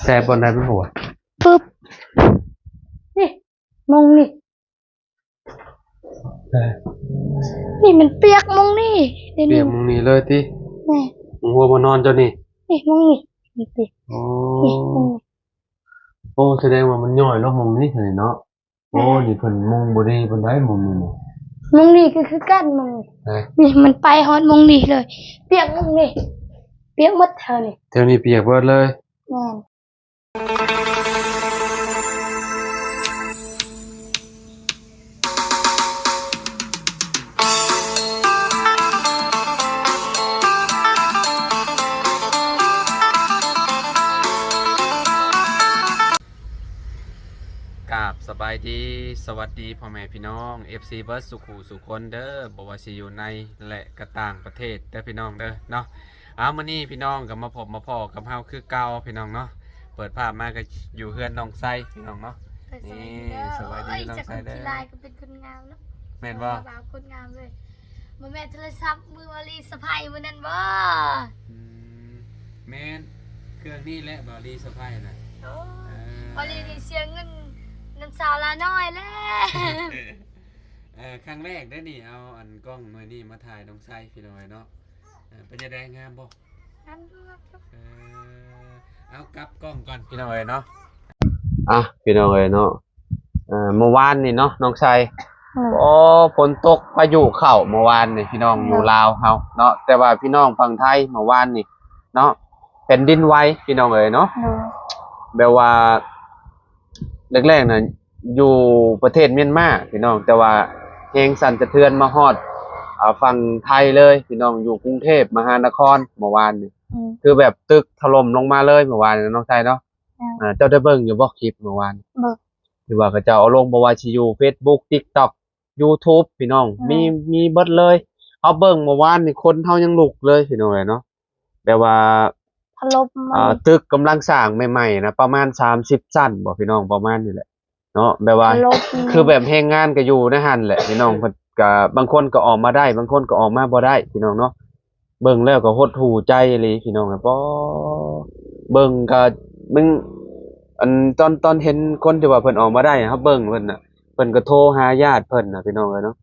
ແສບບ່ອນໃດມັນຫົວ? ປຶບ ນີ້ ມອງນີ້ ເອີ ນີ້ມັນປຽກມອງນີ້ ນີ້ ປຽກມອງນີ້ເລີຍຕິ? ແມ່ນ ມອງຫົວໝໍນອນເຈົ້ານີ້? ນີ້ມອງນີ້ ນີ້ຕິ? ໂອ້ ນີ້ມອງນີ້ ໂອ້ ສະແດງວ່າມັນຍ້ອຍລົງມອງນີ້ເລີຍເນາະ. ໂອ້ ນີ້ເພິ່ນມຸງບໍ່ດີປານໃດມຸງນີ້ນະ. ມຸງນີ້ກໍຄືກັນ ມຸງນີ້ ຮະ? ນີ້ມັນໄປຮອດມຸງນີ້ເລີຍ ປຽກມຸງນີ້ ປຽກໝົດແຖວນີ້ ແຖວນີ້ປຽກເບິດເລີຍ. ແມ່ນ. ກາບສະບາຍດີ ສະຫວັດດີພໍ່ແມ່ພີ່ນ້ອງ ເອັຟຊີ ເບິດສູ່ຄູ່ສູ່ຄົນເດີ ບໍ່ວ່າຊິຢູ່ໃນ ແລະ ກະຕ່າງປະເທດເດີພີ່ນ້ອງເດີເນາະ. ເອົາ ມື້ນີ້ພີ່ນ້ອງກໍມາພົບມາພໍ້ກັບເຮົາຄືເກົ່າພີ່ນ້ອງເນາະ. ເປີດພາບມາກໍຢູ່ເຮືອນນ້ອງໄຊພີ່ນ້ອງເນາະ. ນີ້ ສະບາຍດີເດີ ສະບາຍດີນ້ອງໄຊເດີ. ໂອ້ຍ ຈັກຄົນຂີ້ລາຍກໍເປັນຄົນງາມເນາະ. ແມ່ນບໍ່? ເປັນບ່າວຄົນງາມເລີຍ. ບໍ່ແມ່ນໂທລະສັບມືວາລີສະໄພມື້ນັ້ນບໍ່? ອືມ ແມ່ນ ເຄື່ອງນີ້ແຫຼະ ວາລີສະໄພນະ. ໂອ້ ເອີ ວາລີນີ້ເສຍເງິນນຳສາວລານ້ອຍແລ້ວ. ເອີ ຄັ້ງແລກເດ້ນີ້ ເອົາອັນກ້ອງໜ່ວຍນີ້ມາຖ່າຍນ້ອງໄຊພີ່ນ້ອງເອີຍເນາະ. ເອີ ເປັນຈັ່ງໃດ ງາມບໍ່? ງາມຢູ່ ງາມຢູ່. ເອີ ເອົາກັບກ້ອງກ່ອນພີ່ນ້ອງເອີຍເນາະ. ອ່ະ ພີ່ນ້ອງເອີຍເນາະ ເອີ ເມື່ອວານນີ້ເນາະນ້ອງໄຊ ໂອ້ ຝົນຕົກພາຍຸເຂົ້າເມື່ອວານນີ້ພີ່ນ້ອງ ຢູ່ລາວເຮົາເນາະ. ແຕ່ວ່າພີ່ນ້ອງຝັ່ງໄທເມື່ອວານນີ້ເນາະ ແຜ່ນດິນໄຫວພີ່ນ້ອງເອີຍເນາະ. ແບບວ່າ ແລກໆນະ ຢູ່ປະເທດມຽນມາພີ່ນ້ອງ ແຕ່ວ່າແຮງສັ່ນສະເທືອນມາຮອດ ອ່າ ຝັ່ງໄທເລີຍພີ່ນ້ອງ ຢູ່ກຸງເທບມະຫານະຄອນເມື່ອວານນີ້. ອືມ ຄືແບບຕຶກຖະຫຼົ່ມລົງມາເລີຍເມື່ອວານນີ້ເນາະ ນ້ອງໄຊເນາະ. ອ່າ ເຈົ້າໄດ້ເບິ່ງຢູ່ບໍ່ຄລິບເມື່ອວານ? ເບິ່ງ ທີ່ວ່າເຂົາເຈົ້າເອົາລົງ ບໍ່ວ່າຊິຢູ່ເຟສບຸກ ຕິກຕັອກ ຢູທູບ ພີ່ນ້ອງ ມີ ມີເບິດເລີຍ. ເຮົາເບິ່ງເມື່ອວານນີ້ ຄົນເຮົາຍັງລຸກເລີຍພີ່ນ້ອງເອີຍເນາະ. ແບບວ່າ ຖະຫຼົ່ມ ອ່າ ຕຶກກຳລັງສ້າງໃໝ່ໆນະ ປະມານສາມສິບຊັ້ນບໍ່ພີ່ນ້ອງ ປະມານນີ້ແຫຼະເນາະ. ແບບວ່າ ຄືແບບແຮງງານກໍຢູ່ໃນຫັ້ນແຫຼະພີ່ນ້ອງ. ເພິ່ນກໍ ບາງຄົນກໍອອກມາໄດ້ ບາງຄົນກໍອອກມາບໍ່ໄດ້ພີ່ນ້ອງເນາະ. ເບິ່ງແລ້ວກໍຫົດຫູ່ໃຈອີ່ຫຼີພີ່ນ້ອງ. ປໍ ເບິ່ງກໍ ເບິ່ງ ອັນ ຕອນ ຕອນເຫັນຄົນທີ່ວ່າເພິ່ນອອກມາໄດ້ ເຮົາເບິ່ງເພິ່ນນະ ເພິ່ນກໍໂທຫາຍາດເພິ່ນນະພີ່ນ້ອງເອີຍເນາະ.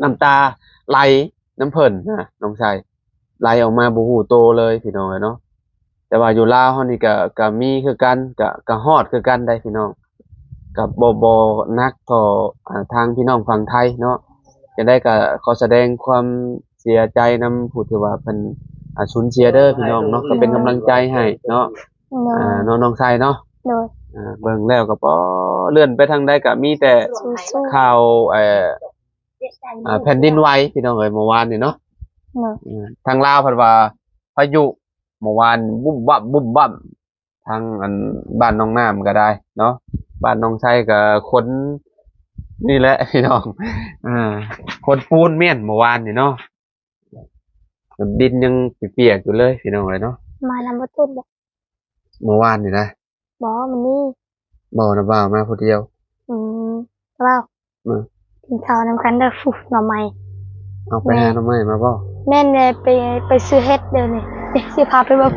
ນ້ຳຕາໄຫຼນຳເພິ່ນນະ ນ້ອງໄຊ ໄຫຼອອກມາບໍ່ຮູ້ໂຕເລີຍພີ່ນ້ອງເອີຍເນາະ. ແຕ່ວ່າຢູ່ລາວເຮົານີ້ກະ ກະມີຄືກັນ ກະ ກະຮອດຄືກັນໄດ໋ພີ່ນ້ອງ. ກະບໍ່ ບໍ່ໜັກເທົ່າ ອ່າ ທາງພີ່ນ້ອງຝັ່ງໄທເນາະ. ຈັ່ງໃດກະຂໍສະແດງຄວາມເສຍໃຈນຳຜູ້ທີ່ວ່າເພິ່ນ ອ່າ ສູນເສຍເດີພີ່ນ້ອງເນາະ. ກະເປັນກຳລັງໃຈໃຫ້ເນາະ. ອ່າ ເນາະ ນ້ອງໄຊເນາະ. ອ່າ ເບິ່ງແລ້ວກໍ ປໍ ເລື່ອນໄປທາງໃດກະມີແຕ່ ສູ້ໆ ຂ່າວ ເອີ ອ່າ ແຜ່ນດິນໄຫວພີ່ນ້ອງເອີຍ ເມື່ອວານນີ້ເນາະ. ເອີ ທາງລາວເພິ່ນວ່າພາຍຸ ເມື່ອວານບຸບບັບບຸບບັບ ທາງອັນບ້ານໜອງນ້ຳກໍໄດ້ເນາະ ບ້ານໜອງໄຊກໍຄົນນີ້ແຫຼະພີ່ນ້ອງ. ເອີ ຄົນປູນມ້ຽນເມື່ອວານນີ້ເນາະ ດິນຍັງປຽກໆຢູ່ເລີຍພີ່ນ້ອງເອີຍເນາະ. ມານຳບໍ່ຕົ້ນບໍ່? ເມື່ອວານນີ້ນະ. ບໍ່ ມື້ນີ້. ບໍ່ນະ ບ່າວມາຜູ້ດຽວ. ອືມ ບ່າວ ອືມ ກິນເຂົ້ານຳກັນເດີ. ຟູ ໜໍ່ໄມ້. ເອົາໄປຫາໜໍ່ໄມ້ມາບໍ່? ແມ່ນແຫຼະ ໄປ ໄປຊື້ເຫັດດຽວນີ້ ຊິພາໄປເບິ່ງ.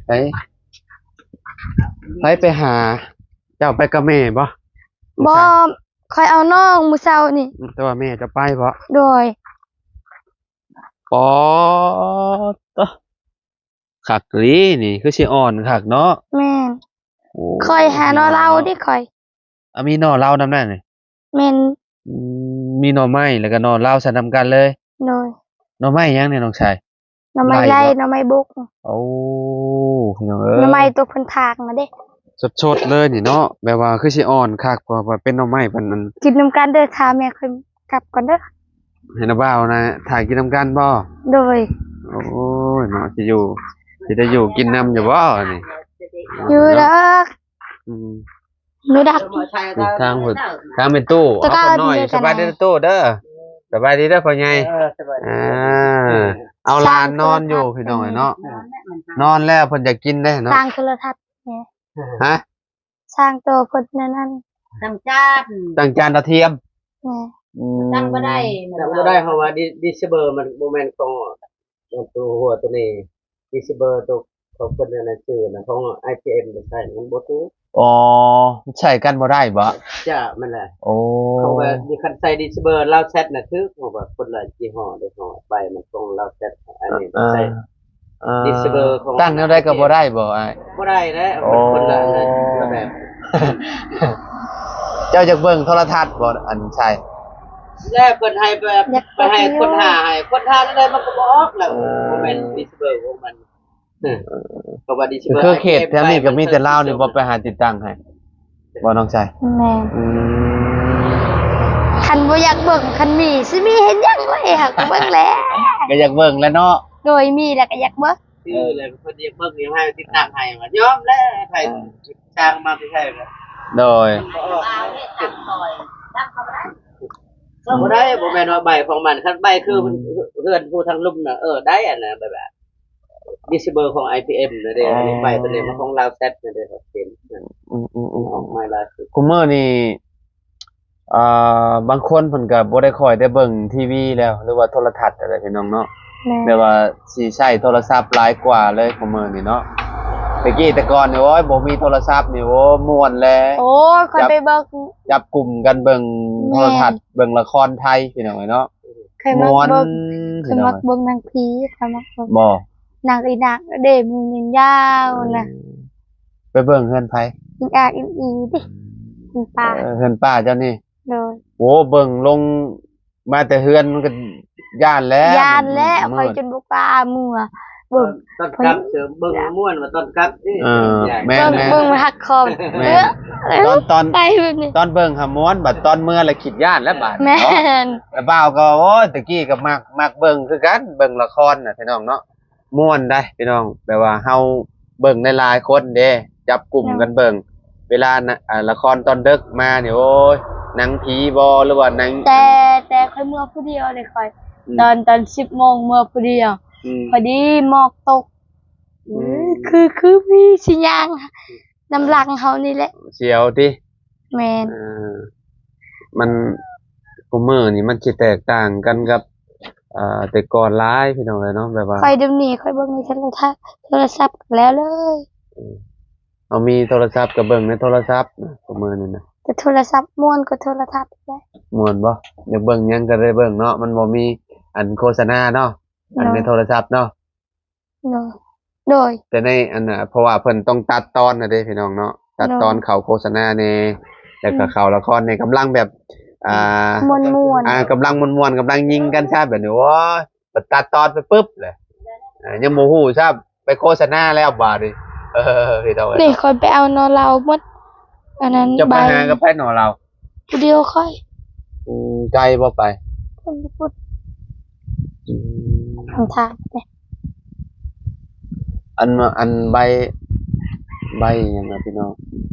ໄປ ໃຜໄປຫາ? ເຈົ້າໄປກັບແມ່ບໍ່? ບໍ່ ຂ້ອຍເອົານ້ອງມື້ເຊົ້ານີ້. ອືມ ແຕ່ວ່າແມ່ເຈົ້າໄປບໍ່? ໂດຍ. ປອດໂທ້ ຄັກອີ່ຫຼີນີ້ ຄືຊິອ່ອນຄັກເນາະ. ແມ່ນ. ໂອ້ ຂ້ອຍຫາໜໍ່ເລົາເດ້ຂ້ອຍ. ອາ ມີໜໍ່ເລົານຳນັ້ນນີ້? ແມ່ນ. ອືມ ມີໜໍ່ໄມ້ ແລ້ວກໍໜໍ່ເລົາໃສ່ນຳກັນເລີຍ. ໂດຍ. ໜໍ່ໄມ້ຫຍັງນີ້ນ້ອງຊາຍ? ໜໍ່ໄມ້ໄລ່ ໜໍ່ໄມ້ບົກ. ໂອ້ ພີ່ນ້ອງເອີຍ ໜໍ່ໄມ້ຕົວເພິ່ນຖາກນະເດ້. ສົດໆເລີຍນີ້ເນາະ ແບບວ່າຄືຊິອ່ອນຄັກ ເພາະວ່າເປັນໜໍ່ໄມ້ເພິ່ນນັ້ນ. ກິນນຳກັນເດີ ຖ້າແມ່ຂ້ອຍກັບກ່ອນເດີ. ໃຫ້ນ້າບ່າວນະ ຖ້າກິນນຳກັນບໍ່? ໂດຍ. ໂອ້ຍເນາະ ຊິຢູ່ ຊິໄດ້ຢູ່ກິນນຳຢູ່ບໍ່ນີ້? ຢູ່ດອກ. ອືມ ໜູດັກ ທາງພຸ້ນ ທາງແມ່ຕູ້ ເອົາເພິ່ນໜ້ອຍ. ສະບາຍດີຕູ້ເດີ ສະບາຍດີເດີພໍ່ໃຫຍ່. ເອີ ສະບາຍດີ. ອ່າ ເອົາຫຼານນອນຢູ່ພີ່ນ້ອງເອີຍເນາະ. ນອນແລ້ວເພິ່ນຢາກກິນເດ້ເນາະ. ສ້າງໂທລະທັດ. ຮະ? ສ້າງໂຕເພິ່ນນັ້ນ ຕັ້ງຈານ ຕັ້ງຈານດາວທຽມ. ແມ່ນ. ອືມ ຕັ້ງບໍ່ໄດ້ ຕັ້ງບໍ່ໄດ້ ເພາະວ່າດິ ດິສເບີມັນບໍ່ແມ່ນຂອງ ຕົວຫົວຕົວນີ້ ດິສເບີຕົວ ຂອງເພິ່ນອັນນັ້ນຊື່ນະ ຂອງໄອພີເອັມໄປໃຊ້ມັນບໍ່ຖືກ. ອໍ ໃຊ້ກັນບໍ່ໄດ້ບໍ? ຈ້າ ແມ່ນແຫຼະ. ໂອ້ ເຂົາວ່າ ຄັນໃຊ້ດີເຊີເບີລາວແຊັດນະຖືກ ເພາະວ່າຄົນລະຍີ່ຫໍ້ ຍີ່ຫໍ້ ໄປມັນຂອງລາວແຊັດ ອັນນີ້ ອ່າ ໃຊ້ ອ່າ ດີເຊີເບີຂອງ ຕັ້ງແນວໃດກໍບໍ່ໄດ້ບໍອ້າຍ? ບໍ່ໄດ້ແຫຼະ ໂອ້ ມັນຄົນລະອັນນັ້ນລະແບບ. ເຈົ້າຢາກເບິ່ງໂທລະທັດບໍ ອັນໃຊ້? ແລ້ວເພິ່ນໃຫ້ແບບ ຢາກ ໄປໃຫ້ຄົ້ນຫາໃຫ້ ຄົ້ນຫາແນວໃດມັນກໍບໍ່ອອກແລ້ວ. ເອີ ບໍ່ແມ່ນດີເຊີເບີຂອງມັນ. ເອີ ເພາະວ່າດີເຊີເບີ ຄືເຂດແຖວນີ້ກໍມີແຕ່ລາວນີ້ບໍ່ໄປຫາຕິດຕັ້ງໃຫ້ ບໍ່ນ້ອງຊາຍ? ແມ່ນ. ອືມ ຄັນບໍ່ຢາກເບິ່ງ ຄັນມີ ຊິມີເຮັດຫຍັງລະ ເຮົາກໍເບິ່ງແຫຼະ. ກໍຢາກເບິ່ງແຫຼະເນາະ. ໂດຍ ມີແລ້ວກໍຢາກເບິ່ງ. ເອີ ແລ້ວເພິ່ນຢາກເບິ່ງ ຢາກໃຫ້ຕິດຕັ້ງໃຫ້ ກໍຍອມແຫຼະ. ໃຜ ເອີ ສ້າງມາແຕ່ໃສ? ໂດຍ ບໍ່ອອກ ບໍ່ໄດ້ ບໍ່ແມ່ນວ່າໃບຂອງມັນ ຄັນໃບຄື ອືມ ເຮືອນຜູ້ທາງລຸ່ມນະ ເອີ ໄດ້ອັນນະ ແບບວ່າ ດີເຊີເບີຂອງໄອພີເອັມນະເດ້. ອໍ ອັນນີ້ໄປຕົວນີ້ມັນຂອງລາວແຊັດນະເດ້ ເຫັນ. ອືມໆໆ ອອກມາຫຼາຍຄື ຄຸມື້ນີ້ ອ່າ ບາງຄົນເພິ່ນກໍບໍ່ໄດ້ຄ່ອຍໄດ້ເບິ່ງທີວີແລ້ວ ຫຼືວ່າໂທລະທັດຫັ້ນແຫຼະ ພີ່ນ້ອງເນາະ. ແມ່ນ. ແບບວ່າຊິໃຊ້ໂທລະສັບຫຼາຍກວ່າເລີຍ ຄຸມື້ນີ້ເນາະ. ແຕ່ກີ້ແຕ່ກ່ອນນີ້ ໂອ້ຍ ບໍ່ມີໂທລະສັບນີ້ ໂອ້ ມ່ວນແຫຼະ. ໂອ້ຍ ຂ້ອຍໄປເບິ່ງ ຈັບ ຈັບກຸ່ມກັນເບິ່ງ ແມ່ນ ໂທລະທັດ ເບິ່ງລະຄອນໄທ ພີ່ນ້ອງເອີຍເນາະ. ຂ້ອຍມັກເບິ່ງ ມ່ວນ ຂ້ອຍມັກເບິ່ງໜັງຜີ ຂ້ອຍມັກເບິ່ງ ບໍ່ ໜັງອີນາງເດ້ ມັນຍາວໆນະ. ເອີ ໄປເບິ່ງເຮືອນໃຜ? ອີນອາກອີນອີເດ້ ເຮືອນປ້າ. ເອີ ເຮືອນປ້າເຈົ້ານີ້? ໂດຍ. ໂອ້ ເບິ່ງລົງມາແຕ່ເຮືອນມັນກໍຢ້ານແລ້ວ ຢ້ານແລ້ວ ຂ້ອຍຈົນບໍ່ກ້າເມືອ. ເບິ່ງ ຕອນ ຕອນກັບ ເບິ່ງມ່ວນວ່າຕອນກັບເດ້. ເອີ ແມ່ນໆ ເບິ່ງ ເບິ່ງມັນຫັກຄໍ. ແມ່ນ. ເອີ ຕອນ ຕອນ ໄປແບບນີ້ ຕອນເບິ່ງຫາມ່ວນ ບັດຕອນເມືອລະຄິດຢ້ານແລ້ວບາດນີ້ເນາະ. ແມ່ນ. ລະບ່າວກໍ ໂອ້ຍ ແຕ່ກີ້ກໍມັກ ມັກເບິ່ງຄືກັນ ເບິ່ງລະຄອນນະ ພີ່ນ້ອງເນາະ. ມ່ວນໄດ໋ພີ່ນ້ອງ ແບບວ່າເຮົາເບິ່ງຫຼາຍໆຄົນເດ້ ຈັບກຸ່ມກັນເບິ່ງ ເນາະ ເວລານະ ອ່າ ລະຄອນຕອນດຶກມານີ້ ໂອ້ຍ ໜັງຜີບໍ ຫຼືວ່າໜັງ ແຕ່ ແຕ່ຂ້ອຍເມືອຜູ້ດຽວເດ້ຂ້ອຍ. ອືມ ຕອນ ຕອນສິບໂມງເມືອຜູ້ດຽວ. ອືມ ພໍດີໝອກຕົກ. ອືມ ອືມ ຄື ຄືມີຊິຍ່າງນຳຫຼັງເຮົານີ້ແຫຼະ. ສຽວຕິ? ແມ່ນ. ເອີ ມັນ ຄຸມື້ນີ້ມັນຊິແຕກຕ່າງກັນກັບ ເອີ ແຕ່ກ່ອນຫຼາຍ ພີ່ນ້ອງເອີຍເນາະ ແບບວ່າ ຂ້ອຍດຽວນີ້ຂ້ອຍເບິ່ງໃນໂທລະທັດ ໂທລະສັບແລ້ວເລີຍ. ເອີ ເຮົາມີໂທລະສັບກໍເບິ່ງໃນໂທລະສັບນະ ທຸກມື້ນີ້ນະ. ແຕ່ໂທລະສັບມ່ວນກວ່າໂທລະທັດເດ້. ມ່ວນບໍ່? ຢາກເບິ່ງຫຍັງກໍໄດ້ເບິ່ງເນາະ ມັນບໍ່ມີອັນໂຄສະນາເນາະ ອັນໃນ ໂດຍ ໂທລະສັບເນາະ. ໂດຍ ໂດຍ. ແຕ່ໃນອັນນ່າ ເພາະວ່າເພິ່ນຕ້ອງຕັດຕອນນະເດ້ພີ່ນ້ອງເນາະ ຕັດຕອນ ໂດຍ ເຂົ້າໂຄສະນາແດ່ ແລ້ວກໍ ອືມ ເຂົ້າລະຄອນໃນກຳລັງແບບ ອ່າ ມ່ວນໆ ອ່າ ກຳລັງມ່ວນໆ ກຳລັງຍິງກັນຊະ ແບບນີ້ ໂອ້ຍ ຕັດຕອນໄປປຶບແຫຼະ ອ່າ ຍັງບໍ່ຮູ້ຊະ ໄປໂຄສະນາແລ້ວບາດນີ້. ເອີ ພີ່ນ້ອງເອີຍ ນີ້ຂ້ອຍໄປເອົາໜໍ່ເຫຼົ່າໝົດ ອັນນັ້ນ ເຈົ້າໄປຫາກັບໃຜໜໍ່ເຫຼົ່າ? ຜູ້ດຽວຂ້ອຍ. ອືມ ໄກບໍ່ໄປ? ພຸ້ນ ພຸ້ນ ອືມ ທາງທາງເດ້. ອັນ ອັນໃບ ໃບຫຍັງນະພີ່ນ້ອງ?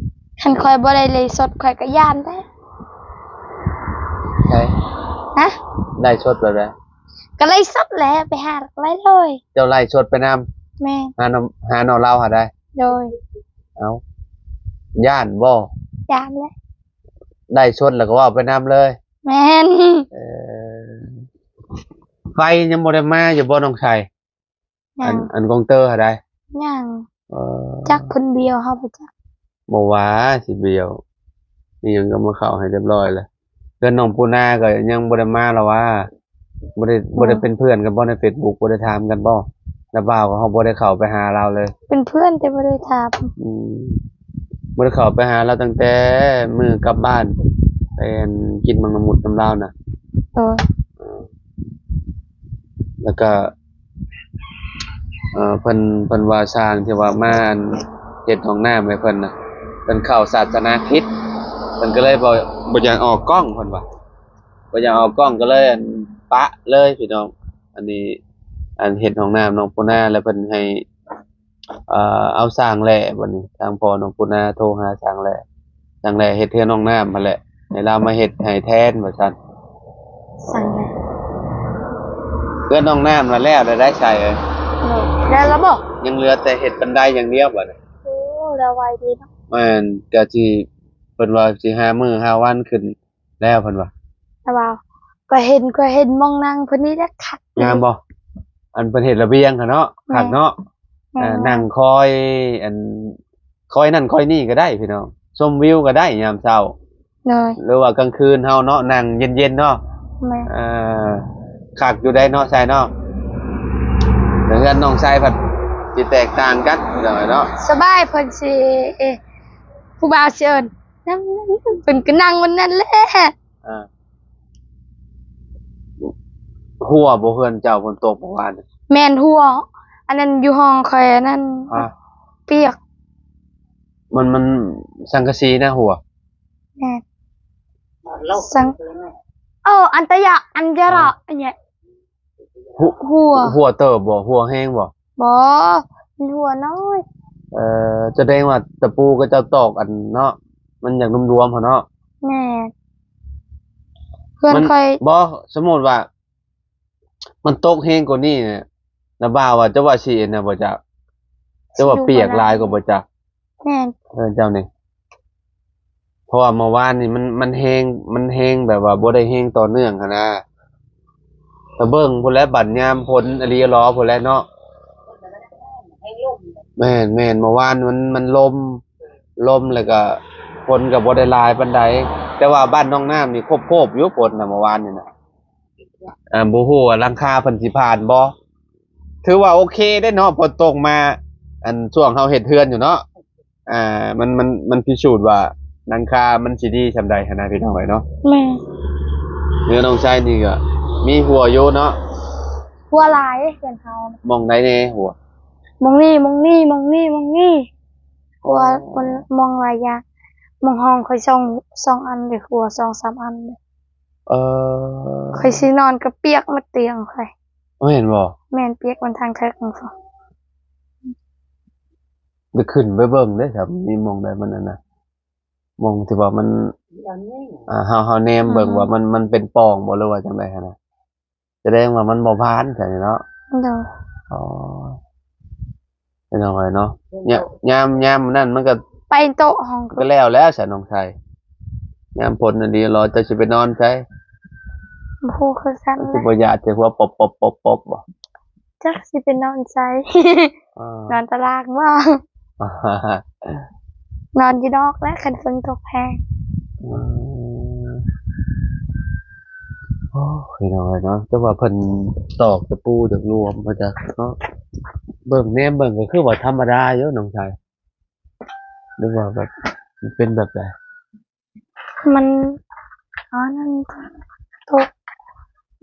ຄັນຂ້ອຍບໍ່ໄດ້ໄລຟ໌ສົດ ຂ້ອຍກໍຢ້ານແທ້. ໃສ? ຮະ? ໄລຟ໌ສົດແບບໃດ? ກໍໄລຟ໌ສົດແຫຼະ ໄປຫາໄລຟ໌ເລີຍ. ເຈົ້າໄລຟ໌ສົດໄປນຳ? ແມ່ນ. ຫາໜໍ່ ຫາໜໍ່ເຫຼົ່າຫາໄດ? ໂດຍ. ເອົ້າ ຢ້ານບໍ່? ຢ້ານແຫຼະ. ໄລຟ໌ສົດແລ້ວກໍເວົ້າໄປນຳເລີຍ. ແມ່ນ. ເອີ ໄຟຍັງບໍ່ໄດ້ມາຢູ່ບໍ່ນ້ອງໄຊ? ຍັງ. ອັນ ອັນກົງເຕີຫາໄດ? ຍັງ. ເອີ ຈັກເພິ່ນບ້ຽວເຮົາບໍ່ຈັກ. ບໍ່ວ່າຊິບ້ຽວອີ່ຫຍັງກໍມາເຂົ້າໃຫ້ຮຽບຮ້ອຍແລ້ວ. ເຮືອນນ້ອງປູນາກໍຍັງບໍ່ໄດ້ມາລະຫວາ? ບໍ່ໄດ້ ບໍ່ໄດ້ເປັນເພື່ອນກັນບໍ່ໃນເຟສບຸກ? ບໍ່ໄດ້ຖາມກັນບໍ່? ລະບ່າວກໍເຮົາບໍ່ໄດ້ເຂົ້າໄປຫາລາວເລີຍ. ເປັນເພື່ອນແຕ່ບໍ່ໄດ້ຖາມ. ອືມ ບໍ່ໄດ້ເຂົ້າໄປຫາລາວຕັ້ງແຕ່ມື້ກັບບ້ານ ໄປ ອັນ ກິນໝາກນະມຸດນຳລາວນະ. ໂດຍ. ແລ້ວກໍ ເອີ ເພິ່ນ ເພິ່ນວ່າຊ່າງທີ່ວ່າມາ ອັນ ເຮັດຫ້ອງນ້ຳໃຫ້ເພິ່ນນະ ເພິ່ນເຂົ້າສາສະໜາຄຣິດ ເພິ່ນກໍເລີຍບໍ່ ບໍ່ຢາກອອກກ້ອງ ເພິ່ນວ່າ ບໍ່ຢາກອອກກ້ອງ ກໍເລີຍ ອັນ ປະເລີຍພີ່ນ້ອງ. ອັນນີ້ ອັນ ເຮັດຫ້ອງນ້ຳນ້ອງປູນາ ແລ້ວເພິ່ນໃຫ້ ເອີ ເອົາຊ່າງແຫຼ້ ບັດນີ້ທາງພໍ່ນ້ອງປູນາໂທຫາຊ່າງແຫຼ້ ຊ່າງແຫຼ້ເຮັດເຮືອນຫ້ອງນ້ຳຫັ້ນແຫຼະ ໃຫ້ລາວມາເຮັດໃຫ້ແທນວ່າຊັ້ນ. ຊ່າງແຫຼ້ ເຮືອນຫ້ອງນ້ຳນະແລ້ວແລ້ວໄດ໋ໄຊເອີຍ. ໂດຍ. ແລ້ວລະບໍ? ຍັງເຫຼືອແຕ່ເຮັດບັນໄດຢ່າງດຽວບັດນີ້. ໂອ້ ແລ້ວໄວດີເນາະ. ແມ່ນ ກະຊິ ເພິ່ນວ່າຊິຫ້າມື້ຫ້າວັນຂຶ້ນ ແລ້ວເພິ່ນວ່າ. ລະບ່າວ ຂ້ອຍເຫັນ ຂ້ອຍເຫັນໝ່ອງນັ່ງເພິ່ນນີ້ແຫຼະຄັກ. ງາມບໍ່? ອັນເພິ່ນເຮັດລະບຽງຫັ້ນເນາະ. ແມ່ນ. ຄັກເນາະ. ອ່າ ແມ່ນ ນັ່ງຄອຍ ອັນ ຄອຍນັ້ນຄອຍນີ້ກໍໄດ້ພີ່ນ້ອງ ຊົມວິວກໍໄດ້ຍາມເຊົ້າ ໂດຍ ຫຼືວ່າກາງຄືນເຮົາເນາະ ນັ່ງເຢັນໆເນາະ ແມ່ນ ເອີ ຄັກຢູ່ໄດ໋ເນາະ ຊາຍເນາະ. ແຕ່ເຮືອນນ້ອງຊາຍພັດຊິແຕກຕ່າງກັນພີ່ນ້ອງເອີຍເນາະ ສະບາຍ ເພິ່ນຊິ ເອີ ຜູ້ບ່າວຊິເອີ້ນ ນັ່ງ ເພິ່ນກໍນັ່ງມັນນັ້ນແຫຼະ. ອ່າ ຮົ່ວບໍ່ເຮືອນເຈົ້າ ຝົນຕົກເມື່ອວານ? ແມ່ນຮົ່ວ ອັນນັ້ນຢູ່ຫ້ອງຂ້ອຍ ອັນນັ້ນ ອ່າ ປຽກ ມັນ ມັນສັງກະສີນະຮົ່ວ? ແມ່ນ ສັງ ເອີ ອັນຕະຍະ ອັນຢະລະ ອ່າ ອັນເນີ້ຍ ຮົ່ວ ຮົ່ວເຕີບບໍ່? ຮົ່ວແຮງບໍ່? ບໍ່ ມັນຮົ່ວນ້ອຍ. ເອີ ສະແດງວ່າຕະປູເຂົາເຈົ້າຕອກອັນເນາະ ມັນຢາກຫຼວມໆຫັ້ນເນາະ. ແມ່ນ ເພື່ອນຂ້ອຍ ບໍ່ ສົມມຸດວ່າມັນຕົກແຮງກວ່ານີ້ນະ ລະບ່າວວ່າ ເຈົ້າວ່າຊິອັນນັ້ນບໍ່ຈັກ? ເຈົ້າວ່າປຽກຫຼາຍກວ່າບໍ່ຈັກ? ແມ່ນ ເອີ ເຈົ້ານີ້ ເພາະວ່າເມື່ອວານນີ້ມັນ ມັນແຮງ ມັນແຮງແບບວ່າບໍ່ໄດ້ແຮງຕໍ່ເນື່ອງຫັ້ນນະ ຕາເບິ່ງພຸ້ນແຫຼະ ບັດຍາມຝົນອີ່ຫຼີອີ່ຫຼໍພຸ້ນແຫຼະເນາະ. ແມ່ນໆ ເມື່ອວານມັນ ມັນລົມ ລົມແລ້ວກະຝົນກະບໍ່ໄດ້ຫຼາຍປານໃດ ແຕ່ວ່າບ້ານໜອງນ້ຳນີ້ໂຄບໆຢູ່ຝົນນະ ເມື່ອວານນີ້ນະ. ອ່າ ບໍ່ຮູ້ວ່າຫຼັງຄາເພິ່ນຊິຜ່ານບໍ່? ຖືວ່າໂອເຄເດ້ເນາະ ຝົນຕົກມາ ອັນ ຊ່ວງເຮົາເຮັດເຮືອນຢູ່ເນາະ ອ່າ ມັນ ມັນ ມັນພິສູດວ່າຫຼັງຄາມັນຊິດີສ່ຳໃດຫັ້ນນະ ພີ່ນ້ອງເອີຍເນາະ. ແມ່ນ ເຮືອນນ້ອງຊາຍນີ້ກໍມີຮົ່ວຢູ່ເນາະ ຮົ່ວຫຼາຍເຮືອນເຮົາ. ໝ່ອງໃດແດ່ຮົ່ວ? ໝ່ອງນີ້ ໝ່ອງນີ້ ໝ່ອງນີ້ ໝ່ອງນີ້ ຮົ່ວ ອໍ ມັນໝ່ອງຫຼາຍຢ່າງ ໝ່ອງຫ້ອງຂ້ອຍສອງ ສອງອັນເດ້ ຮົ່ວສອງສາມອັນເດ້. ເອີ ຂ້ອຍຊິນອນກໍປຽກໝົດຕຽງຂ້ອຍ. ແມ່ນບໍ່? ແມ່ນ ປຽກໝົດທັງເທິງ. ໄດ້ຂຶ້ນໄປເບິ່ງເດ້ ຖ້າມີໝ່ອງໃດມັນອັນນະ ໝ່ອງທີ່ວ່າມັນ ອ່າ ເຮົາ ເຮົາແນມເບິ່ງວ່າມັນ ມັນເປັນປ່ອງບໍ່ ຫຼືວ່າຈັ່ງໃດຫັ້ນນະ. ສະແດງວ່າມັນບໍ່ຜ່ານຊັ້ນເນາະ. ໂດຍ ອໍ ພີ່ນ້ອງເອີຍເນາະ ຍາມ ຍາມນັ້ນມັນກໍໄປໂຕະຫ້ອງ ກໍແລ້ວແລ້ວຊະນ້ອງຊາຍ. ຍາມຝົນອັນນີ້ລະ ເຈົ້າຊິໄປນອນໃສ? ບໍ່ຮູ້ຄືກັນ ຊິບໍ່ຢາດໃສ່ຫົວປອບໆໆໆບໍ່? ຈັກຊິໄປນອນໃສ ອ່າ ນອນຕາລາງບໍ່? ນອນຢູ່ນອກແຫຼະ ຄັນຝົນຕົກແຮງ. ອືມ ໂອ້ຍ ພີ່ນ້ອງເອີຍເນາະ ແຕ່ວ່າເພິ່ນຕອກຕະປູຈາກລວມມາຈາກເນາະ ເບິ່ງແນມເບິ່ງກໍຄືວ່າທຳມະດາຢູ່ນ້ອງຊາຍ ຫຼືວ່າແບບມັນເປັນແບບໃດ? ມັນ ອັນນັ້ນຕົກ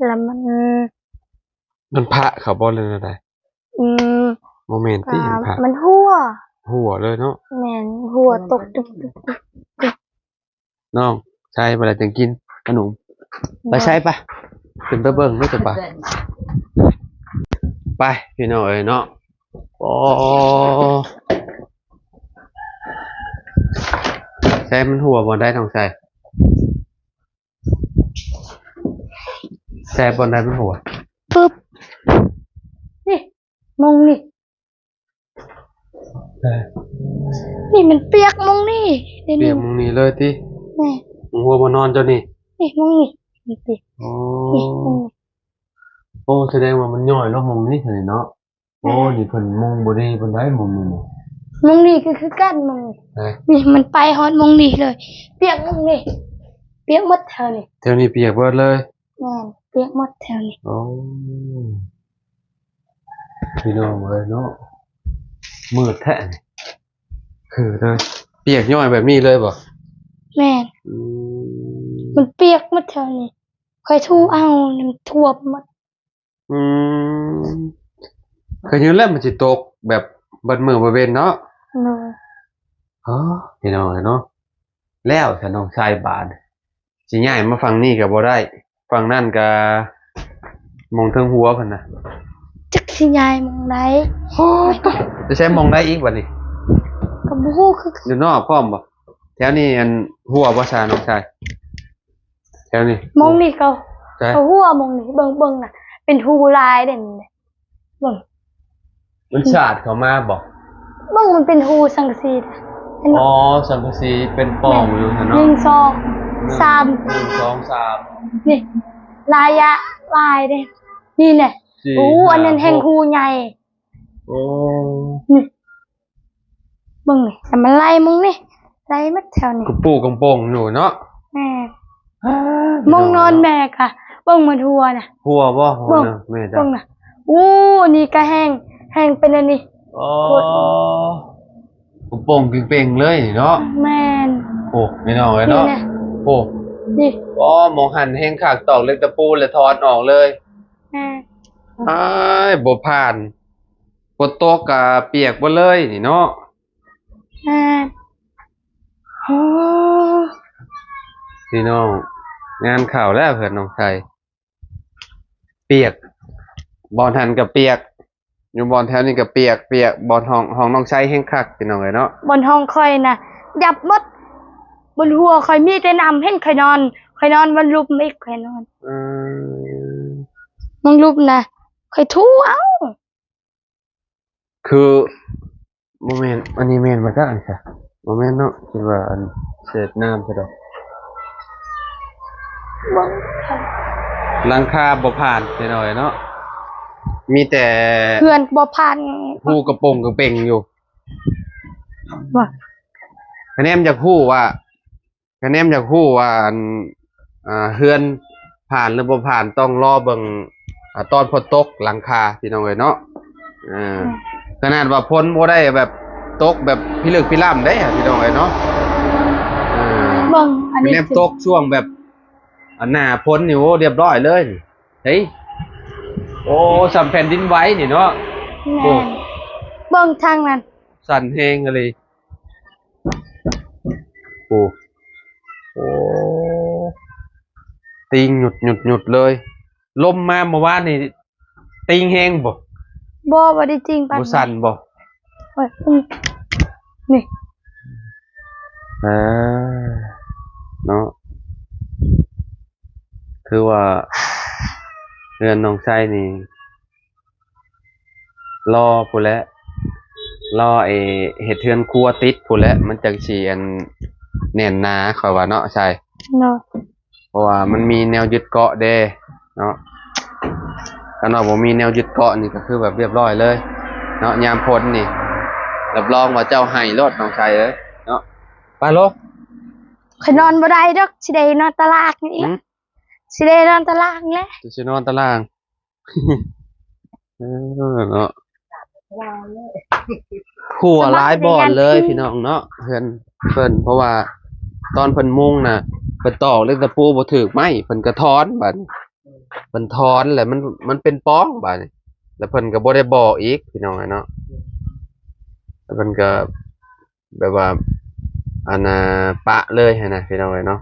ແລ້ວມັນ ມັນພະເຂົາບໍ່ ຫຼືແນວໃດ? ອືມ ບໍ່ແມ່ນຕິ ມັນພະ ມັນຮົ່ວ ຮົ່ວເລີຍເນາະ. ແມ່ນ ຮົ່ວຕົກ ຕຸບໆໆໆ. ນ້ອງຊາຍບໍ່ໄດ້ຈັ່ງກິນຂະໜົມ ໄປໃສ ໄປ ຂຶ້ນໄປເບິ່ງເນາະ ໄປ ໄປ ພີ່ນ້ອງເອີຍເນາະ. ໂອ້ ໃສມັນຮົ່ວບ່ອນໃດ ນ້ອງຊາຍ? ແຊບບ່ອນໃດມັນຮົ່ວ? ປຶບ ນີ້ ມອງນີ້ ເອີ ນີ້ມັນປຽກມອງນີ້ ປຽກມອງນີ້ເລີຍຕິ? ແມ່ນ ມັນຮົ່ວມານອນເຈົ້ານີ້ ນີ້ມອງນີ້ ນີ້ຕິ ໂອ້ ນີ້ມອງນີ້ ໂອ້ ສະແດງວ່າມັນຍ້ອຍລົງມອງນີ້ເນາະ. ໂອ້ ນີ້ເພິ່ນມຸງບໍ່ດີປານໃດມຸງນີ້ນະ. ມຸງນີ້ກໍຄືກັນ ມຸງນີ້ ເອີ ນີ້ມັນໄປຮອດມຸງນີ້ເລີຍ ປຽກມຸງນີ້ ປຽກໝົດແຖວນີ້ ແຖວນີ້ປຽກເບິດເລີຍ. ແມ່ນ ປຽກໝົດແຖວນີ້. ໂອ້ ພີ່ນ້ອງເອີຍເນາະ ມືດແທ້ນີ້ ຄືເລີຍ ປຽກຍ້ອຍແບບນີ້ເລີຍບໍ່? ແມ່ນ ອືມ ມັນປຽກໝົດແຖວນີ້ ຂ້ອຍຖູເອົາ ມັນຖ້ວມໝົດ. ອືມ ກໍຍືນແລ້ວມັນຊິຕົກແບບເບິດມື້ເບິດເວັນເນາະ. ໂດຍ ເອີ ພີ່ນ້ອງເອີຍເນາະ ແລ້ວຊະນ້ອງຊາຍບາດ ຊິຍ້າຍມາຝັ່ງນີ້ກໍບໍ່ໄດ້ ຝັ່ງນັ້ນກໍໝ່ອງເທິງຫົວເພິ່ນນະ ຈັກຊິຍ້າຍໝ່ອງໃດ. ໂອ້ ໄປໃຊ້ໝ່ອງໃດອີກບັດນີ້? ກໍບໍ່ຮູ້ຄືກັນ ຢູ່ນອກພ້ອມບໍ່? ແຖວນີ້ອັນຮົ່ວບໍ່ຊະນ້ອງຊາຍ? ແຖວນີ້ ໝ່ອງນີ້ກໍ ໃສ? ກໍຮົ່ວໝ່ອງນີ້ ເບິ່ງ ເບິ່ງນະ ເປັນຮູຫຼາຍເດ້ນີ້ ເບິ່ງ ມັນສາດເຂົ້າມາບໍ່? ເບິ່ງ ມັນເປັນຮູສັງກະສີ ເຫັນບໍ່? ອໍ ສັງກະສີເປັນປ່ອງຢູ່ຫັ້ນເນາະ ໜຶ່ງ ສອງ ໜຶ່ງ ສາມ ໜຶ່ງ ສອງ ສາມ ນີ້ ລະຍະຫຼາຍເດ້ ນີ້ແຫຼະ ສີ່ ໂອ້ ຫ້າ ອັນນັ້ນແຮ່ງ ຫົກ ຮູໃຫຍ່. ໂອ້ ນີ້ ເບິ່ງນີ້ ແຕ່ມັນໄລ່ມຶງນີ້ ໄລ່ໝົດແຖວນີ້ ກະປູກະປົ່ງໂປ່ງຢູ່ເນາະ. ແມ່ນ ອ້າ ມຸ້ງນອນແມ່ກະ ເບິ່ງໝົດຫົວນະ. ຫົວບໍ່? ຫົວນະແມ່ນ. ເບິ່ງນະ ໂອ້ ນີ້ກະແຮງ ແຮງເປັນອັນນີ້. ອໍ ໂອ້ ກະປົ່ງໂປ່ງເປັ່ງໆເລີຍເນາະ. ແມ່ນ. ໂອ້ ພີ່ນ້ອງເອີຍເນາະ ນີ້ນະ ໂອ້ ນີ້ ອໍ ໝ່ອງຫັ້ນແຮງຄັກ ຕອກເຫຼັກຕະປູ ແລ້ວຖອນອອກເລີຍ. ແມ່ນ. ອ້າຍ ບໍ່ຜ່ານ ຝົນຕົກກະປຽກເບິດເລີຍນີ້ເນາະ. ແມ່ນ. ໂອ້ ພີ່ນ້ອງ ງານເຂົ້າແລ້ວເຮືອນນ້ອງໄຊ ປຽກ ບ່ອນຫັ້ນກະປຽກ ຢູ່ບ່ອນແຖວນີ້ກະປຽກ ປຽກ ບ່ອນຫ້ອງ ຫ້ອງນ້ອງໄຊແຮງຄັກ ພີ່ນ້ອງເອີຍເນາະ. ບ່ອນຫ້ອງຂ້ອຍນະ ຍັບໝົດ ບົນຫົວຂ້ອຍມີແຕ່ນ້ຳ ເຫັນຂ້ອຍນອນ ຂ້ອຍນອນບ່ອນລຸ່ມອີກ ຂ້ອຍນອນ ເອີ ບ່ອນລຸ່ມນະ ຂ້ອຍຖູເອົາ. ຄື ບໍ່ແມ່ນ ອັນນີ້ແມ່ນບໍ່ຈັກອັນນີ້ ບໍ່ແມ່ນເນາະ ຄິດວ່າອັນເສດນ້ຳຊະດອກ. ຫຼັງຄາບໍ່ຜ່ານ ພີ່ນ້ອງເນາະ ມີແຕ່ເຮືອນບໍ່ຜ່ານ ຮູກະປົ່ງກະເປັ່ງຢູ່. ວ່າ ຄະແນມຢາກຮູ້ວ່າ ຄະແນມຢາກຮູ້ວ່າ ອັນ ອ່າ ເຮືອນຜ່ານຫຼືບໍ່ຜ່ານ ຕ້ອງລໍເບິ່ງ ອ່າ ຕອນຝົນຕົກຫຼັງຄາ ພີ່ນ້ອງເອີຍເນາະ. ອ່າ ອືມ ຂະໜາດວ່າຝົນບໍ່ໄດ້ແບບຕົກແບບພິລຶກພິລ່ຳເດ້ ພີ່ນ້ອງເອີຍເນາະ. ອ່າ ເບິ່ງອັນນີ້ ແນມຕົກຊ່ວງແບບ ອັນ ໜ້າຝົນນີ້ ໂອ້ ຮຽບຮ້ອຍເລີຍ. ເຮີ້ຍ ໂອ້ ສ່ຳແຜ່ນດິນໄຫວນີ້ເນາະ. ແມ່ນ. ໂອ້ ເບິ່ງທາງນັ້ນ ສັ່ນແຮງອີ່ຫຼີ. ໂອ້ ໂອ້ ຕີງຫຍຸດໆໆເລີຍ. ລົມມາເມື່ອວານນີ້ ຕີງແຮງບໍ່? ບໍ່ ບໍ່ໄດ້ຕີງປານໃດ. ບໍ່ສັ່ນບໍ່? ໂອ້ຍ ນີ້ ເອີ ເນາະ ຄືວ່າເຮືອນນ້ອງໄຊນີ້ ລໍພຸ້ນແຫຼະ ລໍໄອ້ເຮັດເຮືອນຄົວຕິດພຸ້ນແຫຼະ ມັນຈັ່ງຊິອັນແໜ້ນໜາ ຂ້ອຍວ່າເນາະ ໃຊ່ ເນາະ ເພາະວ່າມັນມີແນວຍຶດເກາະເດ້ເນາະ. ຄັນວ່າບໍ່ມີແນວຍຶດເກາະນີ້ກະຄືແບບຮຽບຮ້ອຍເລີຍເນາະ ຍາມຝົນນີ້ ຮັບຮອງວ່າເຈົ້າໄຫ້ໂລດນ້ອງໄຊເອີຍເນາະ. ໄປໂລດ ຂ້ອຍນອນບໍ່ໄດ້ດອກ ຊິໄດ້ນອນຕາລ່າງນີ້ ຫືມ ຊິໄດ້ນອນຕາລ່າງແຫຼະ ຊິນອນຕາລ່າງ. ເອີ ເນາະ ຫົວຫຼາຍບ່ອນເລີຍ ສະບາຍ ພີ່ນ້ອງເນາະ ເຮືອນເພິ່ນ ເພາະວ່າຕອນເພິ່ນມຸງນະ ເພິ່ນຕອກເຫຼັກຕະປູບໍ່ຖືກໄມ້ ເພິ່ນກະຖອນບາດນີ້ ເພິ່ນຖອນແລ້ວມັນ ມັນເປັນປ່ອງບາດນີ້ ແລ້ວເພິ່ນກະບໍ່ໄດ້ບອກອີກ ພີ່ນ້ອງເອີຍເນາະ ແລ້ວເພິ່ນກະ ແບບວ່າ ອັນນ່າ ປະເລີຍຫັ້ນນະ ພີ່ນ້ອງເອີຍເນາະ.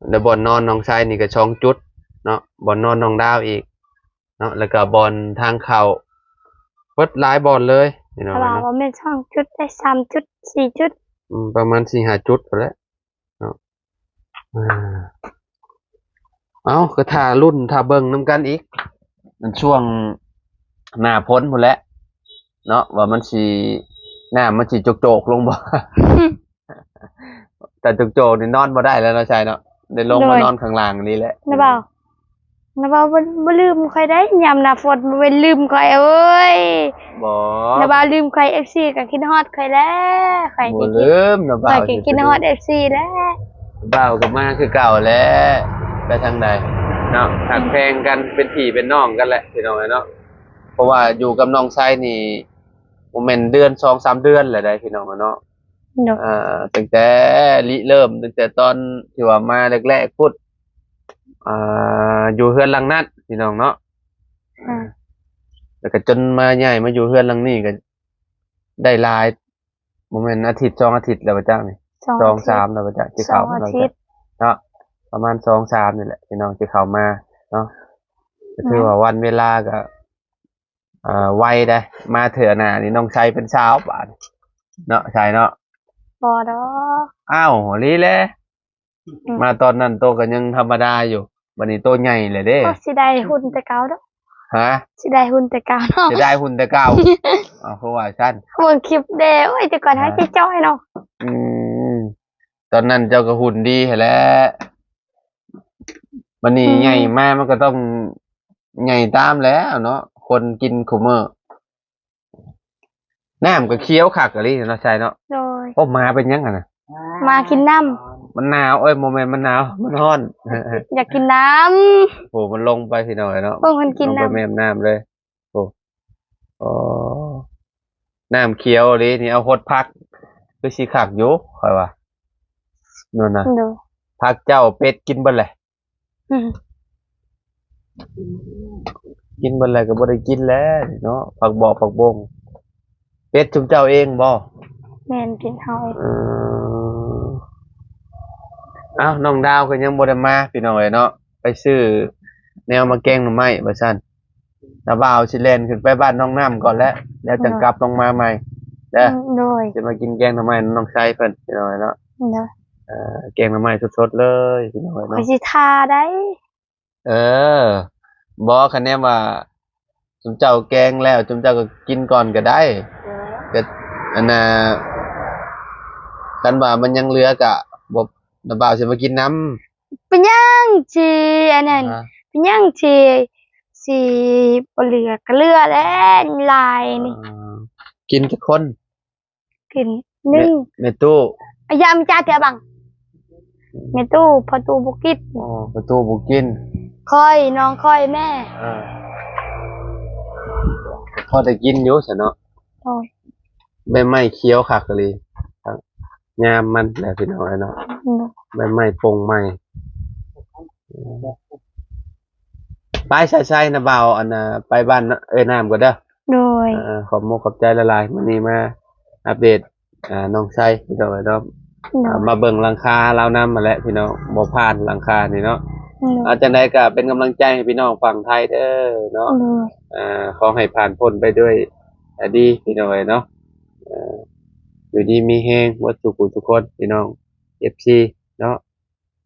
ແລ້ວບ່ອນນອນນ້ອງໄຊນີ້ກະສອງຈຸດເນາະ ບ່ອນນອນນ້ອງດາວອີກເນາະ ແລ້ວກະບ່ອນທາງເຂົ້າ ເບິດຫຼາຍບ່ອນເລີຍ ພີ່ນ້ອງເອີຍເນາະ. ວ່າແມ່ນສອງຈຸດ ໄດ້ສາມຈຸດ ສີ່ຈຸດ ອືມ ປະມານສີ່ຫ້າຈຸດພຸ້ນແຫຼະເນາະ. ອ່າ ເອົ້າ ກະຖ້າລຸ້ນຖ້າເບິ່ງນຳກັນອີກ ອັນຊ່ວງໜ້າຝົນພຸ້ນແຫຼະເນາະ ວ່າມັນຊິ ນ້ຳມັນຊິໂຈກໆລົງບໍ່. ຖ້າໂຈກໆນີ້ນອນບໍ່ໄດ້ແລ້ວເນາະ ໃຊ່ເນາະ ໄດ້ລົງມາ ໂດຍ ນອນຂ້າງລ່າງນີ້ແຫຼະ ນະບ່າວ ນະບ່າວບໍ່ ບໍ່ລືມຂ້ອຍໄດ໋ ຍາມໜ້າຝົນບໍ່ແມ່ນລືມຂ້ອຍເອີຍ ບໍ່ ນະບ່າວລືມຂ້ອຍ ເອັຟຊີກະຄິດຮອດຂ້ອຍແຫຼະ ຂ້ອຍ ບໍ່ລືມ ນະບ່າວ ຂ້ອຍກະຄິດຮອດ ເອັຟຊີແຫຼະ ນະບ່າວກະມາຄືເກົ່າແຫຼະ ໄປທາງໃດເນາະ ຮັກແພງກັນ ເປັນພີ່ເປັນນ້ອງກັນແຫຼະ ພີ່ນ້ອງເອີຍເນາະ. ເພາະວ່າຢູ່ກັບນ້ອງໄຊນີ້ ບໍ່ແມ່ນເດືອນ ສອງສາມເດືອນແລ້ວໃດ໋ ພີ່ນ້ອງເນາະ ເນາະ ອ່າ ຕັ້ງແຕ່ລິເລີ່ມ ຕັ້ງແຕ່ຕອນທີ່ວ່າມາແລກໆພຸ້ນ ອ່າ ຢູ່ເຮືອນຫຼັງນັ້ນ ພີ່ນ້ອງເນາະ ອ່າ ແລ້ວກະຈົນມາຍ້າຍມາຢູ່ເຮືອນຫຼັງນີ້ກະໄດ້ຫຼາຍ ບໍ່ແມ່ນອາທິດສອງອາທິດແລ້ວບໍ່ຈັກນີ້ ສອງສາມແລ້ວບໍ່ຈັກ ຊິເຂົ້າມາແລ້ວບໍ່ຈັກເນາະ ປະມານສອງສາມນີ້ແຫຼະ ພີ່ນ້ອງ ຊິເຂົ້າມາເນາະ ກະຖືວ່າວັນເວລາກະ ອ່າ ໄວໄດ໋ ມາເທື່ອໜ້ານີ້ນ້ອງໄຊເປັນສາວບາດນີ້ເນາະ ໄຊເນາະ ບໍ່ດອກ ອ້າວ ອີ່ຫຼີແຫຼະ ອືມ ມາຕອນນັ້ນໂຕກະຍັງທຳມະດາຢູ່ ບາດນີ້ໂຕໃຫຍ່ແລ້ວເດ້ ໂອ້ ຊິໄດ້ຫຸ່ນແຕ່ເກົ່າດອກ ຮະ ຊິໄດ້ຫຸ່ນແຕ່ເກົ່າເນາະ ຊິໄດ້ຫຸ່ນແຕ່ເກົ່າ ເອົາ ຄືວ່າຊັ້ນ ເບິ່ງຄລິບເດ້ ໂອ້ຍ ແຕ່ກ່ອນ ຮະ ເຮົາຊິຈ່ອຍເນາະ ອືມ ຕອນນັ້ນເຈົ້າກະຫຸ່ນດີຫັ້ນແຫຼະ ບາດນີ້ ອືມ ໃຫຍ່ມາມັນກະຕ້ອງ ໃຫຍ່ຕາມແລ້ວເນາະ ຄົນກິນຄູ່ມື້ ນ້ຳກໍຂຽວຄັກອີ່ຫຼີເນາະ ໃສເນາະ. ໂດຍ. ໂອ້ ໝາເປັນຫຍັງຫັ້ນນະ? ໝາກິນນ້ຳ. ມັນໜາວ ເອີຍ ບໍ່ແມ່ນມັນໜາວ ມັນຮ້ອນ. ຢາກກິນນ້ຳ. ໂອ້ ມັນລົງໄປພີ່ນ້ອງເອີຍເນາະ. ເບິ່ງມັນກິນນ້ຳ. ລົງໄປແມ່ນ້ຳເລີຍ. ໂອ້ ອໍ ນ້ຳຂຽວອີ່ຫຼີນີ້ ເອົາຫົດຜັກ ຄືຊິຄັກຢູ່ ຂ້ອຍວ່າ ນັ້ນນະ. ໂດຍ. ຜັກເຈົ້າ ເປັດກິນເບິດແຫຼະ. ອືມ ກິນເບິດແລ້ວກໍບໍ່ໄດ້ກິນແລ້ວເນາະ ຜັກບອກຜັກບົງ. ເປັດຊຸມເຈົ້າເອງບໍ່? ແມ່ນ ເປັດເຮົາເອງ. ເອີ ອ້າວ ນ້ອງດາວກໍຍັງບໍ່ໄດ້ມາພີ່ນ້ອງເອີຍເນາະ ໄປຊື້ແນວມາແກງໜໍ່ໄມ້ວ່າຊັ້ນ. ນ້າບ່າວຊິແລ່ນຂຶ້ນໄປບ້ານນ້ອງນ້ຳກ່ອນແຫຼະ ແລ້ວຈັ່ງ ໂດຍ ກັບລົງມາໃໝ່ເດີ. ໂດຍ. ຊິມາກິນແກງໜໍ່ໄມ້ນຳນ້ອງໄຊເພິ່ນພີ່ນ້ອງເອີຍເນາະ. ໂດຍ. ເອີ ແກງໜໍ່ໄມ້ສົດໆເລີຍພີ່ນ້ອງເອີຍເນາະ. ຂ້ອຍຊິຖ້າໄດ໋. ເອີ ບໍ່ ຄັນແນມວ່າຊຸມເຈົ້າແກງແລ້ວ ຊຸມເຈົ້າກໍກິນກ່ອນກໍໄດ້. ກໍອັນນ່າ ຄັນວ່າມັນຍັງເຫຼືອກໍບໍ່ ນ້າບ່າວຊິມາກິນນຳ. ເປັນຫຍັງຊິອັນນັ້ນ? ເປັນຫຍັງຊິ ຊິບໍ່ເຫຼືອ ກໍເຫຼືອແຫຼະ ຫຼາຍນີ້. ເອີ ກິນຈັກຄົນ? ຂຶ້ນ ໜຶ່ງ ແມ່ຕູ້ ອາຍາມຈາເທອບັງ ແມ່ຕູ້ ພໍ່ຕູ້ບໍ່ກິນ. ອໍ ພໍ່ຕູ້ບໍ່ກິນ. ຂ້ອຍ ນ້ອງຂ້ອຍ ແມ່ ເອີ ພໍໄດ້ກິນຢູ່ຊັ້ນເນາະ. ໂດຍ. ໃບໄມ້ຂຽວຄັກອີ່ຫຼີ ງາມມັນແຫຼະພີ່ນ້ອງເອີຍເນາະ. ໂດຍ. ໃບໄມ້ປົ່ງໃໝ່. ໄປ ສາຍໄຊ ນ້າບ່າວ ອັນນ່າ ໄປບ້ານເອື້ອຍນ້ຳກ່ອນເດີ. ໂດຍ. ເອີ ຂອບມຸກຂອບໃຈຫຼາຍໆ ມື້ນີ້ມາອັບເດດ ອ່າ ນ້ອງໄຊ ພີ່ນ້ອງເອີຍເນາະ. ໂດຍ. ອ່າ ມາເບິ່ງຫຼັງຄາລາວນຳຫັ້ນແຫຼະພີ່ນ້ອງ ບໍ່ຜ່ານຫຼັງຄານີ້ເນາະ. ໂດຍ. ເອົາ ຈັ່ງໃດກໍເປັນກຳລັງໃຈໃຫ້ພີ່ນ້ອງຝັ່ງໄທເດີເນາະ. ໂດຍ. ອ່າ ຂໍໃຫ້ຜ່ານພົ້ນໄປດ້ວຍ ອາ ດີພີ່ນ້ອງເອີຍເນາະ. ເອີ ຢູ່ດີມີແຮງເບິດທຸກຜູ້ທຸກຄົນ ພີ່ນ້ອງ ເອັຟຊີ ເນາະ.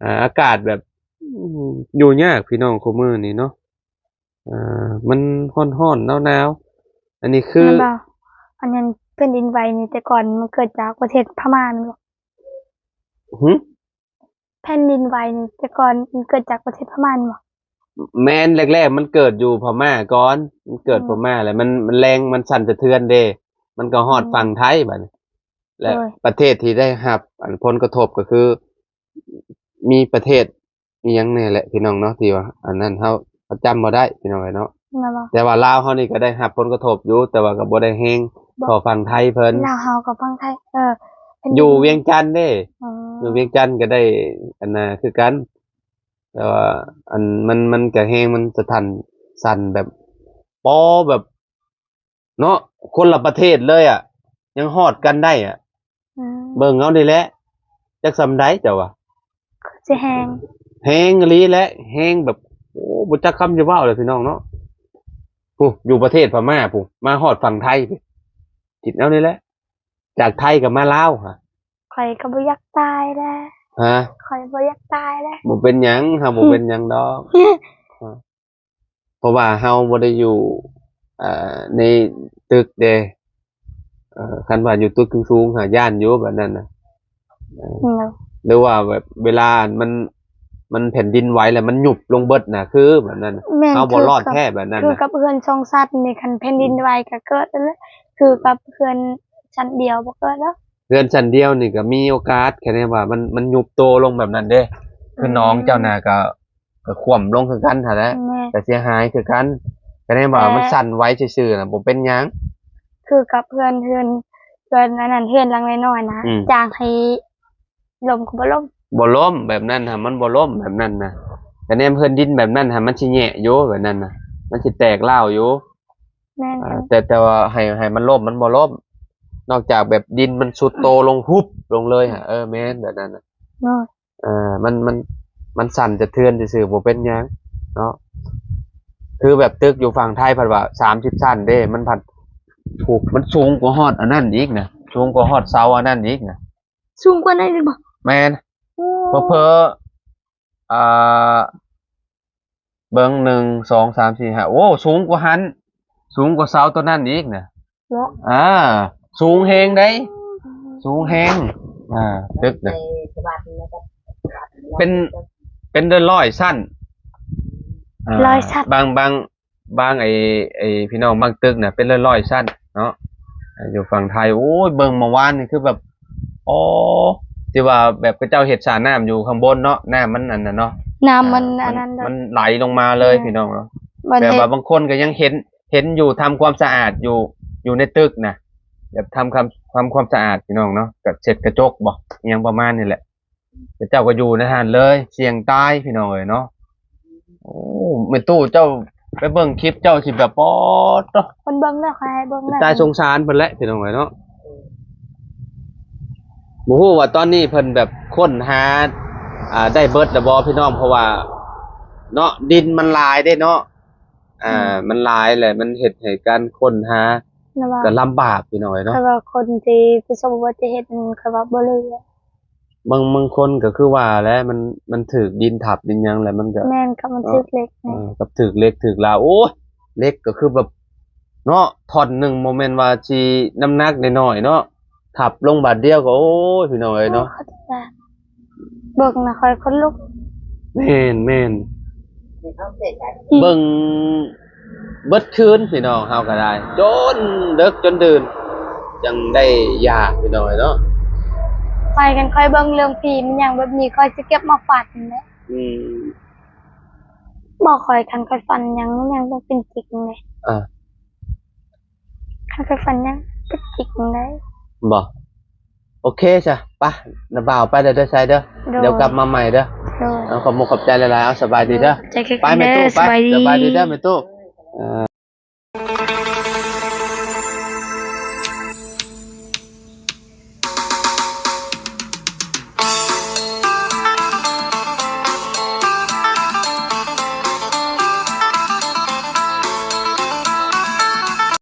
ອ່າ ອາກາດແບບ ອືມ ຢູ່ຍາກພີ່ນ້ອງ ຄູ່ມື້ນີ້ເນາະ. ອ່າ ມັນຮ້ອນໆ ໜາວໆ. ອັນນີ້ຄື ແມ່ນບໍ່? ອັນນັ້ນແຜ່ນດິນໄຫວນີ້ ແຕ່ກ່ອນມັນເກີດຈາກປະເທດພະມ້າແມ່ນບໍ່? ຫື? ແຜ່ນດິນໄຫວນີ້ ແຕ່ກ່ອນມັນເກີດຈາກປະເທດພະມ້າແມ່ນບໍ່? ແມ່ນ ແລກໆ ມັນເກີດຢູ່ພະມ້າກ່ອນ ມັນເກີດ ອືມ ພະມ້າ ແລ້ວມັນ ມັນແຮງ ມັນສັ່ນສະເທືອນເດ້ ມັນກໍຮອດ ອືມ ຝັ່ງໄທບາດນີ້. ແລະ ໂດຍ ປະເທດທີ່ໄດ້ຮັບ ອັນ ຜົນກະທົບກໍຄື ມີປະເທດ ອີ່ຫຍັງແດ່ແຫຼະພີ່ນ້ອງເນາະ ທີ່ວ່າອັນນັ້ນເຮົາ ເຮົາຈຳບໍ່ໄດ້ພີ່ນ້ອງເອີຍເນາະ. ແມ່ນບໍ່? ແຕ່ວ່າລາວເຮົານີ້ກໍໄດ້ຮັບຜົນກະທົບຢູ່ ແຕ່ວ່າກໍບໍ່ໄດ້ແຮງ ບໍ່ ເທົ່າຝັ່ງໄທເພິ່ນ. ລາວເຮົາກັບຝັ່ງໄທ ເອີ ຢູ່ວຽງຈັນເດ້. ອໍ ຢູ່ວຽງຈັນກໍໄດ້ອັນນ່າຄືກັນ ແຕ່ວ່າອັນ ມັນ ມັນກະແຮງ ມັນສະທ້ານສັ່ນແບບ ປໍ ແບບ ເນາະ ຄົນລະປະເທດເລີຍອະ ຍັງຮອດກັນໄດ້ອະ. ອືມ ເບິ່ງເອົານີ້ແຫຼະ ຈັກສ່ຳໃດເຈົ້າວ່າ ຄືຊິແຮງ ແຮງອີ່ຫຼີແຫຼະ ແຮງແບບ ໂອ້ ບໍ່ຈັກຄຳຊິເວົ້າເລີຍພີ່ນ້ອງເນາະ. ຜູ້ ຢູ່ປະເທດພະມ້າ ຜູ້ ມາຮອດຝັ່ງໄທ ຄິດເອົານີ້ແຫຼະ ຈາກໄທກໍມາລາວຫະ. ຂ້ອຍກໍບໍ່ຢາກຕາຍແຫຼະ. ຫະ? ຂ້ອຍບໍ່ຢາກຕາຍແຫຼະ. ບໍ່ເປັນຫຍັງ ເຮົາບໍ່ເປັນຫຍັງດອກ. ເພາະວ່າເຮົາບໍ່ໄດ້ຢູ່ ອ່າ ໃນຕຶກເດ້. ເອີ ຄັນວ່າຢູ່ຕຶກສູງໆ ຫາຢ້ານຢູ່ແບບນັ້ນນະ. ເອີ ໂດຍ ຫຼືວ່າແບບເວລາມັນ ມັນແຜ່ນດິນໄຫວແລ້ວມັນຍຸບລົງເບິດນະ ຄືແບບນັ້ນນະ. ແມ່ນ ເຮົາບໍ່ລອດແທ້ແບບນັ້ນນະ. ຄືກັບເຮືອນສອງຊັ້ນນີ້ ຄັນແຜ່ນດິນໄຫວກໍເກີດແລ້ວ ຄືກັບເຮືອນຊັ້ນດຽວບໍ່ເກີດດອກ. ເຮືອນຊັ້ນດຽວນີ້ກໍມີໂອກາດ ແຄ່ແນວ່າມັນ ມັນຍຸບໂຕລົງແບບນັ້ນເດ້. ຄື ອືມ ໜອງເຈົ້ານະກໍ ກໍຂວ້ຳລົງຄືກັນຫັ້ນແຫຼະ. ແມ່ນ ກໍເສຍຫາຍຄືກັນ ກໍແນ່ວ່າ ແຕ່ ມັນສັ່ນໄຫວຊື່ໆນະ ບໍ່ເປັນຫຍັງ. ຄືກັບເຮືອນ ເຮືອນ ເຮືອນອັນນັ້ນ ເຮືອນຫຼັງນ້ອຍໆນະ ອືມ ຈ້າງໃຫ້ລົ້ມກໍບໍ່ລົ້ມ ບໍ່ລົ້ມແບບນັ້ນຫະ ມັນບໍ່ລົ້ມແບບນັ້ນນະ. ກະແນມເຮືອນດິນແບບນັ້ນຫະ ມັນຊິແຍະຢູ່ແບບນັ້ນນະ ມັນຊິແຕກຮ້າວຢູ່. ແມ່ນ ເອີ ແຕ່ ແຕ່ວ່າໃຫ້ ໃຫ້ມັນລົ້ມ ມັນບໍ່ລົ້ມ ນອກຈາກແບບດິນມັນຊຸດໂຕລົງຫຸບລົງເລີຍຫະ. ເອີ ແມ່ນແບບນັ້ນນະ. ໂດຍ. ເອີ ມັນ ມັນ ມັນສັ່ນສະເທືອນຊື່ໆ ບໍ່ເປັນຫຍັງເນາະ. ຄືແບບຕຶກຢູ່ຝັ່ງໄທພັດວ່າສາມສິບຊັ້ນເດ້ ມັນພັດ ໂອ້ ມັນສູງກວ່າຮອດອັນນັ້ນອີກນະ ສູງກວ່າຮອດເສົາອັນນັ້ນອີກນະ. ສູງກວ່ານັ້ນອີກບໍ່? ແມ່ນ. ໂອ້ ເຜີ ອ່າ ເບິ່ງ ໜຶ່ງ ສອງ ສາມ ສີ່ ຫ້າ ໂອ້ ສູງກວ່າຫັ້ນ ສູງກວ່າເສົາຕົວນັ້ນອີກນະ. ເນາະ ອ່າ ສູງແຮງເດ້ ສູງແຮງ. ອ່າ ຕຶກນະ ເປັນ ເປັນຮ້ອຍໆຊັ້ນ. ອ່າ ຮ້ອຍຊັ້ນ ບາງ ບາງ ບາງ ໄອ້ ໄອ້ ພີ່ນ້ອງ ບາງຕຶກນະ ເປັນຮ້ອຍໆຊັ້ນເນາະ. ຢູ່ຝັ່ງໄທ. ໂອ້ຍ ເບິ່ງເມື່ອວານນີ້ຄືແບບ ໂອ້ ທີ່ວ່າແບບເຂົາເຈົ້າເຮັດສະນ້ຳຢູ່ຂ້າງບົນເນາະ ນ້ຳມັນອັນນັ້ນເນາະ ນ້ຳມັນອັນນັ້ນ ມັນໄຫຼລົງມາເລີຍ ພີ່ນ້ອງເນາະ. ແບບວ່າບາງຄົນກໍຍັງເຫັນ ເຫັນຢູ່ ທຳຄວາມສະອາດຢູ່ ຢູ່ໃນຕຶກນະ ແບບທຳຄວາມ ທຳຄວາມສະອາດ ພີ່ນ້ອງເນາະ ກໍເຊັດກະຈົກບໍ ອີ່ຫຍັງປະມານນີ້ແຫຼະ. ເຂົາເຈົ້າກໍຢູ່ໃນຫັ້ນເລີຍ ສ່ຽງຕາຍ ພີ່ນ້ອງເອີຍເນາະ. ໂອ້ ແມ່ຕູ້ເຈົ້າໄປເບິ່ງຄລິບເຈົ້າຊິແບບ ປອດເນາະ ເພິ່ນເບິ່ງແລ້ວ ຂ້ອຍໃຫ້ເບິ່ງແລ້ວ ຕາຍສົງສານເພິ່ນແຫຼະ ພີ່ນ້ອງເອີຍເນາະ. ບໍ່ຮູ້ວ່າຕອນນີ້ເພິ່ນແບບຄົ້ນຫາ ອ່າ ໄດ້ເບິດແລ້ວບໍ່ ພີ່ນ້ອງ ເພາະວ່າເນາະ ດິນມັນຫຼາຍເດ້ເນາະ. ອ່າ ມັນຫຼາຍແຫຼະ ມັນເຮັດໃຫ້ການຄົ້ນຫາກໍລຳບາກ ພີ່ນ້ອງເອີຍເນາະ. ແຕ່ວ່າຄົນທີ່ປະສົບອຸບັດຕິເຫດນັ້ນ ຂ້ອຍວ່າບໍ່ເຫຼືອ. ບາງ ບາງຄົນກໍຄືວ່າແຫຼະ ມັນ ມັນຖືກດິນທັບດິນຫຍັງແຫຼະ ມັນກໍ ແມ່ນ ກັບມັນຖືກເຫຼັກ ເອີ ກັບຖືກເຫຼັກຖືກລາວ. ໂອ້ຍ ເຫຼັກກໍຄືແບບເນາະ ທ່ອນໜຶ່ງບໍ່ແມ່ນວ່າຊິນ້ຳໜັກນ້ອຍໆເນາະ ທັບລົງບາດດຽວກໍ ໂອ້ຍ ພີ່ນ້ອງເອີຍເນາະ. ເບິ່ງນະ ຂ້ອຍຂົນລຸກ. ແມ່ນໆ ເບິ່ງເບິດຄືນ ພີ່ນ້ອງເຮົາກໍໄດ້ ຈົນເດິກຈົນດື່ນ ຈັ່ງໄດ້ຢາ ພີ່ນ້ອງເອີຍເນາະ. ຂ້ອຍ ຄັນຂ້ອຍເບິ່ງເລື່ອງຜີມັນຫຍັງແບບນີ້ ຂ້ອຍຊິເກັບມາຝັນແຫຼະ. ອືມ ບໍ່ ຂ້ອຍ ຄັນຂ້ອຍຝັນຫຍັງ ມັນຫຍັງຕ້ອງເປັນຈິງເດ້. ອ່າ ຄັນຂ້ອຍຝັນຫຍັງກໍຈິງໄດ້. ບໍ່ ໂອເຄຊະ ໄປ ນ້າບ່າວໄປເດີ ໄຊເດີ ດຽວກັບມາໃໝ່ເດີ. ໂດຍ ເອົາ ຂອບມຸກຂອບໃຈຫຼາຍໆ ເອົາ ສະບາຍດີເດີ. ໄປແມ່ຕູ້ ໄປ ສະບາຍດີ ສະບາຍດີເດີແມ່ຕູ້. ເອີ